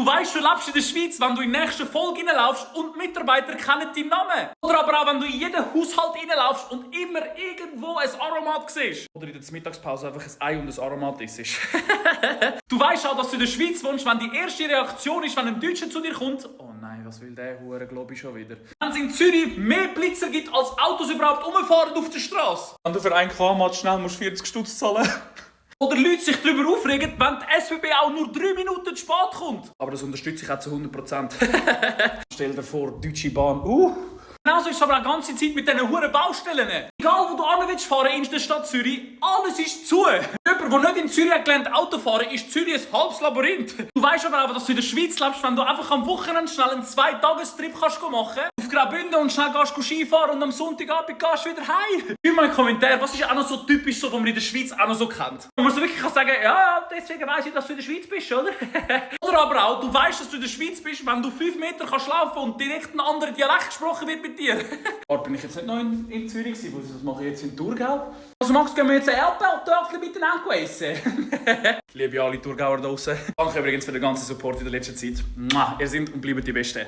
Du weißt, du lebst in der Schweiz, wenn du in die nächste Folge reinlaufst und die Mitarbeiter kennen deinen Namen. Oder aber auch, wenn du in jeden Haushalt reinlaufst und immer irgendwo ein Aromat siehst. Oder in der Mittagspause einfach ein Ei und ein Aromat isst. Du weißt auch, dass du in der Schweiz wohnst, wenn die erste Reaktion ist, wenn ein Deutscher zu dir kommt. Oh nein, was will der Hure, glaube ich, schon wieder. Wenn es in Zürich mehr Blitzer gibt, als Autos überhaupt rumfahren auf der Straße. Wenn du für einen Quamat schnell musst 40 Stutz zahlen. Oder Leute sich darüber aufregen, wenn die SBB auch nur 3 Minuten zu spät kommt. Aber das unterstütze ich auch zu 100%. Stell dir vor, Deutsche Bahn. Genauso ist es aber auch die ganze Zeit mit diesen huren Baustellen. Egal wo du fahren willst in der Stadt Zürich, alles ist zu. Jemand, der nicht in Zürich hat gelernt Auto fahren, ist Zürich ein halbes Labyrinth. Du weißt aber auch, dass du in der Schweiz lebst, wenn du einfach am Wochenende schnell einen 2-Tages-Trip machen kannst. Auf Graubünden und schnell gehst Skifahren und am Sonntagabend gehst du wieder heim. Schreib mal in den Kommentaren, was ist auch noch so typisch, so, was man in der Schweiz auch noch so kennt. Wo man so wirklich kann sagen, ja, deswegen weiss ich, dass du in der Schweiz bist, oder? Oder aber auch, du weißt, dass du in der Schweiz bist, wenn du 5 Meter kannst laufen und direkt ein anderer Dialekt gesprochen wird mit dir. Oder bin ich jetzt nicht noch in Zürich gewesen? Was mache ich jetzt in Thurgau? Also Max, gehen wir jetzt ein Erdbeertörtchen miteinander essen? Liebe alle Thurgauer da draussen. Danke übrigens für den ganzen Support in der letzten Zeit. Ihr seid und bleibt die Besten.